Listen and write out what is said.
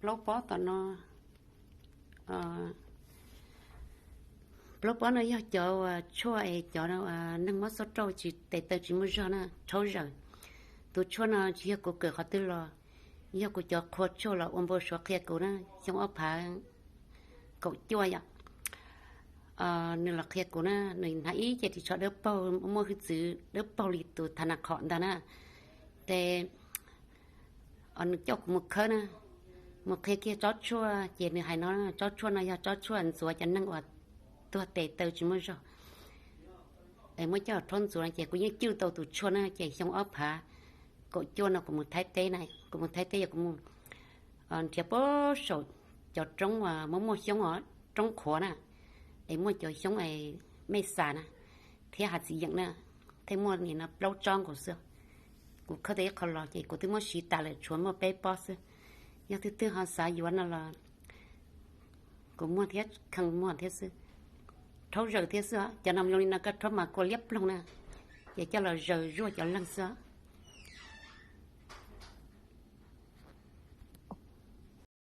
Plaub pob tom no, plaub pob no yog cov tshuaj es cov neeg mob xub rauj tsis tes taw tsis muaj zog na, rhaub zaws. Tus tshuaj no tsis yog kuv kawm qhov twg los, yog kuv cov qhua tshuaj los ua npau suav qhia kuv na, xyoo ob phav kaum cuaj yom. Nws los qhia kuv na, nws hnav ib ce ris tsho dawb paug muaj hwj txwv dawb paug li tus tha na qhom ntag na. Ces nws coj kuv mus khawb na, mus qhia kiag tsob tshuaj ces nws hais no, tsob tshuaj no yog tsob tshuaj ntxuav cov neeg uas tuag tes taw tsis muaj zog. Es muab coj rhaub ntxuav ces kuv yeej cwj tau tus tshuaj na, ces xyoo ob phav kaum cuaj no kuv mus Thaib teb na, kuv mus Thaib teb yog kuv mus nrhiav puag saum cov roob uas muaj muaj xyoob os, roob qhuav na, es muaj cov xyoob es mej xas na, thiab hav txiv yeem na, thiaj muaj nim no plaub tsob nkaus xwb. Kuv khawb tau ib qho los ces kuv twb muab siv tas lawm, tshuav muaj peb pob xwb. Yog twg twg ho xav yuav no los kuv muaj thiab, kheev muaj thiab xwb. Rhaub zaws thiab xwb os, cov no zoo li no koj rhaub mas kua liab ploog na, ces coj los zaws zuaj cov leeg xwb os.